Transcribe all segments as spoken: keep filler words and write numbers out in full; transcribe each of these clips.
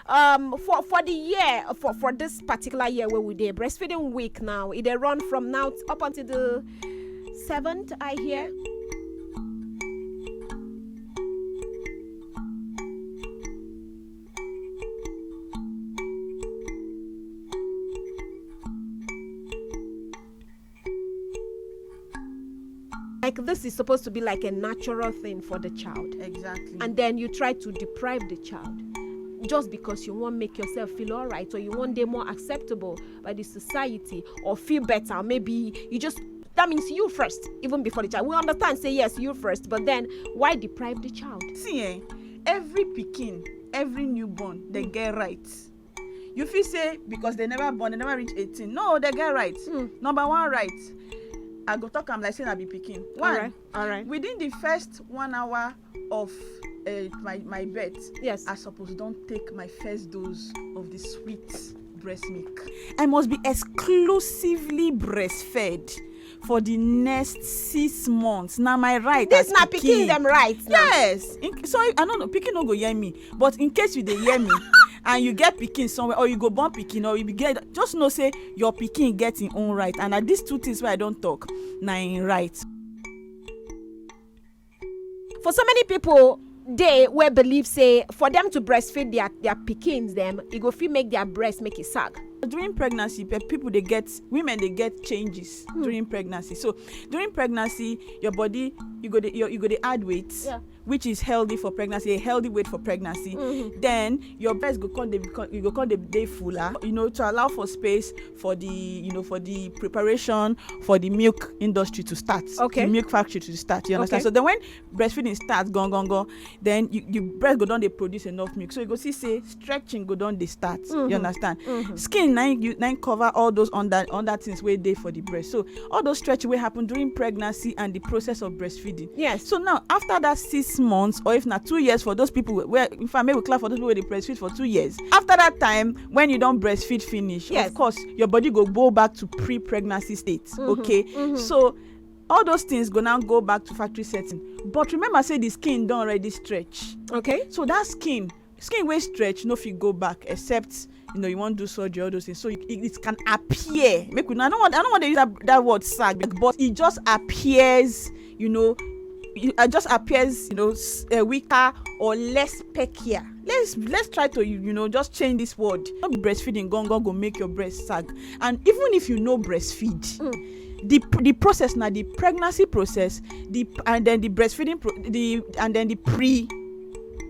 Um, for for the year, for for this particular year where we dey, breastfeeding week now, it dey run from now t- up until the seventh, I hear. Like, this is supposed to be like a natural thing for the child. Exactly. And then you try to deprive the child just because you want make yourself feel all right, or you want them more acceptable by the society, or feel better. Maybe you just, that means you first, even before the child. We understand, say yes, you first, but then why deprive the child? See, eh, every pikin, every newborn, they get rights. You feel say because they never born, they never reach eighteen. No, they get rights. Mm. Number one right, I go talk am like say na be pikin. One, All right, all right. Within the first one hour of uh, my my birth, Yes. I suppose don't take my first dose of the sweet breast milk. I must be exclusively breastfed for the next six months. Now my right This as na pikin dem right now. Yes. In, so I don't know. Pikin no go hear me. But in case you dey hear me, and you get pikin somewhere, or you go born pikin, or you be get, just know say your pikin get him own right. And na these two things wey I don talk, na him right. For so many people, they will believe say for them to breastfeed their their pikins them, it go fit make their breast make it sag. During pregnancy, pe- people dey get, women dey get changes during pregnancy. So during pregnancy, your body, you go dey your, you go dey add weight. Yeah. Which is healthy for pregnancy, a healthy weight for pregnancy. Then your breast go come dey become, you go come dey dey fuller, you know, to allow for space for the, you know, for the preparation for the milk industry to start. Okay. The milk factory to start. You understand? Okay. So then when breastfeeding starts, gone gone gone, then you, you breast go don dey produce enough milk. So you go see say stretching go don dey start. You understand? Skin na im you na im cover all those under under things wey dey for the breast. So all those stretching wey happen during pregnancy and the process of breastfeeding. Yes. So now, after that six months, or if na two years for those people wey, in fact, make we clap for those people wey dey breastfeed for two years. After that time, when you don breastfeed finish, Yes. Of course, your body go go back to pre-pregnancy state. Okay, so all those things go now go back to factory setting. But remember, say the skin don already stretch. Okay. So that skin, skin wey stretch no fit go back except, you know, you wan do surgery, all those things. So it, it can appear. Make we, I don't want I don't want to use that, that word sag, but it just appears, you know, it, it just appears, you know, s- uh, weaker or less peckier. Let's let's try to, you, you know, just change this word. Not be breastfeeding gone gone go make your breast sag. And even if you know breastfeed, the pr- the process now, the pregnancy process, the p- and then the breastfeeding pro- the and then the pre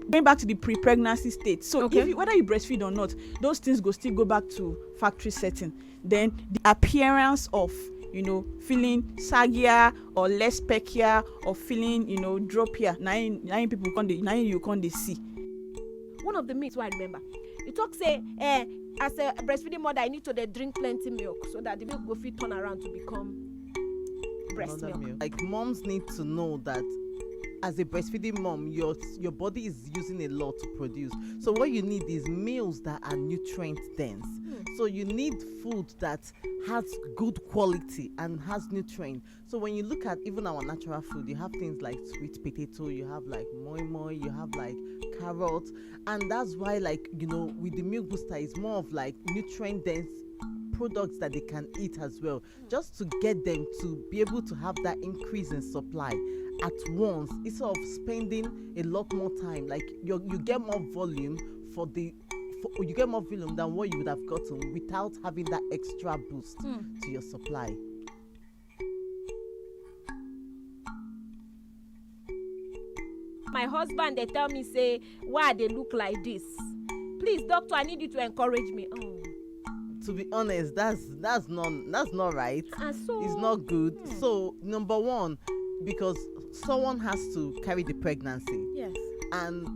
going back to the pre-pregnancy state. So Okay. if you, whether you breastfeed or not, those things go still go back to factory setting. Then the appearance of, you know, feeling saggier or less peckier or feeling, you know, droppier. Na im na im people come dey na im you come dey see. One of the myths wey I remember, you talk say, eh, as a breastfeeding mother, I need to dey drink plenty milk so that the milk go fit turn around to become breast Another milk. Milk. Like, moms need to know that as a breastfeeding mom, your your body is using a lot to produce. So what you need is meals that are nutrient dense. So you need food that has good quality and has nutrient. So when you look at even our natural food, you have things like sweet potato, you have like moi moi, you have like carrot, and that's why, like, you know, with the milk booster, it's more of like nutrient dense products that they can eat as well, just to get them to be able to have that increase in supply at once, instead of spending a lot more time. Like, you you get more volume for the for, you get more volume than what you would have gotten without having that extra boost to your supply. My husband, they tell me say, why they look like this? Please, doctor, I need you to encourage me. Oh. To be honest, that's that's not that's not right. And so It's not good. So number one, because someone has to carry the pregnancy, Yes. and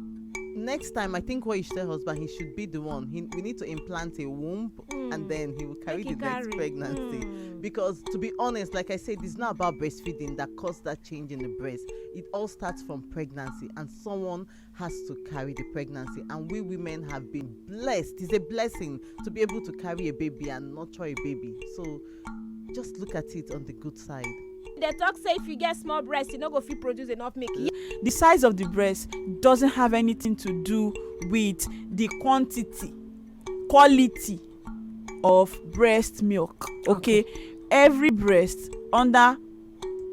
next time, I think what you should tell husband, he should be the one. He, we need to implant a womb, and then he will carry Make the it next carry. Pregnancy. Because to be honest, like I said, it's not about breastfeeding that caused that change in the breast. It all starts from pregnancy, and someone has to carry the pregnancy. And we women have been blessed. It's a blessing to be able to carry a baby and nurture a baby. So just look at it on the good side. They talk say if you get small breast, you no go fit produce enough milk. The size of the breast doesn't have anything to do with the quantity, quality of breast milk. Okay, every breast under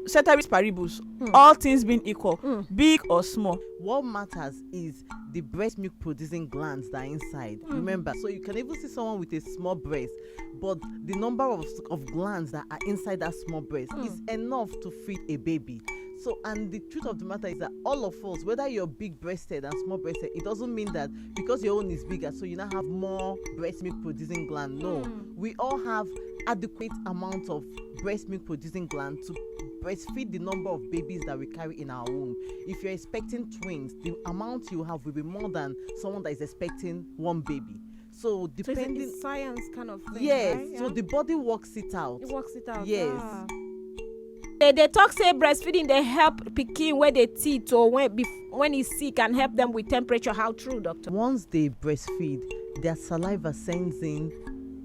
ceteris paribus, all things being equal, big or small. What matters is the breast milk producing glands that are inside. Remember, so you can even see someone with a small breast, but the number of, of glands that are inside that small breast is enough to feed a baby. So, and the truth of the matter is that all of us, whether you're big breasted and small breasted, it doesn't mean that because your own is bigger, so you now have more breast milk producing gland. No, we all have adequate amount of breast milk producing gland to breastfeed the number of babies that we carry in our womb. If you're expecting twins, the amount you have will be more than someone that is expecting one baby. So So it's, depending, it's science kind of thing. yes, Right? so Yeah? The body works it out. It works it out. Yes. Yeah. They, they talk say breastfeeding they help pikin when they teeth or when bef- when he's sick and help them with temperature. How true, doctor? Once they breastfeed, their saliva sends in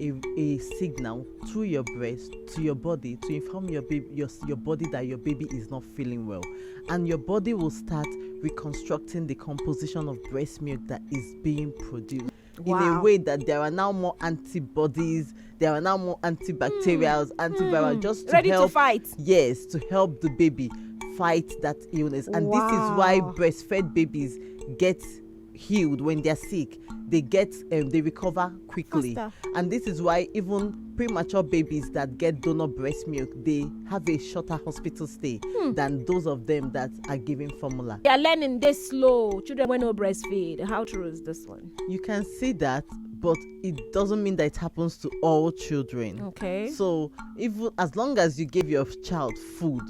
a, a signal through your breast to your body to inform your baby, your, your body that your baby is not feeling well, and your body will start reconstructing the composition of breast milk that is being produced in a Wow. way that there are now more antibodies, there are now more antibacterials, antivirals, just to Ready to help fight. Yes, to help the baby fight that illness. And this is why Wow. Breastfed babies get healed when they're sick. They get um, they recover quickly. Faster. And this is why even premature babies that get donor breast milk, they have a shorter hospital stay Hmm. than those of them that are given formula. They are learning this slow. Children will no breastfeed. How true is this one? You can see that, but it doesn't mean that it happens to all children. Okay. So even as long as you give your child food,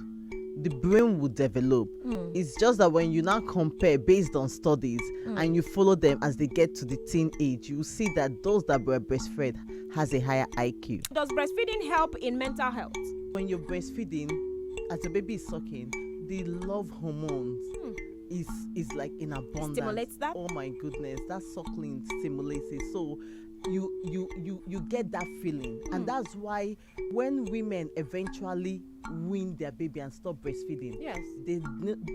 the brain will develop. Mm. It's just that when you now compare based on studies Mm. and you follow them as they get to the teen age, you see that those that were breastfed has a higher I Q. Does breastfeeding help in mental health? When you're breastfeeding, as your baby is sucking, the love hormones Hmm. is is like in abundance. Stimulates that? Oh my goodness, that suckling stimulates it. So you you you you get that feeling, Hmm. and that's why when women eventually wean their baby and stop breastfeeding, Yes. they,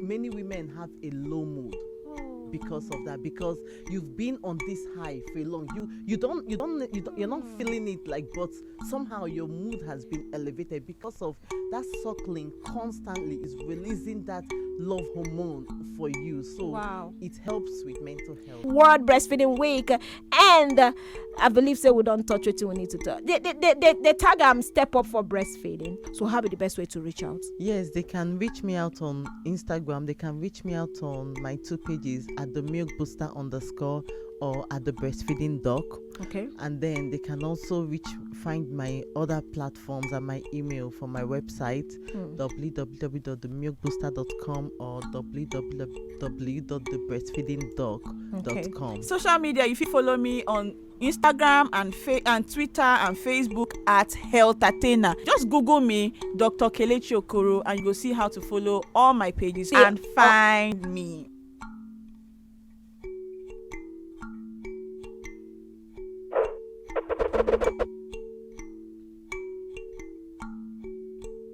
many women have a low mood Oh. because of that, because you've been on this high for a long, you you don't you don't, you don't you're not Mm. feeling it, like, but somehow your mood has been elevated because of that suckling constantly is releasing that love hormone for you. So Wow. It helps with mental health. World Breastfeeding Week, and uh, I believe say we don't touch what we need to touch. They, they, they, they, they tag am step up for breastfeeding. So how be the best way to reach out? Yes, they can reach me out on Instagram. They can reach me out on my two pages at the milk booster underscore or at the breastfeeding doc. Okay. And then they can also reach find my other platforms and my email from my website Hmm. www.themilkbooster.com or www.thebreastfeedingdoc.com. Okay. Social media, you fit follow me on Instagram and fa- and Twitter and Facebook at Health Athena. Just Google me, Doctor Kelechi Okoro, and you go see how to follow all my pages Yeah. And find me.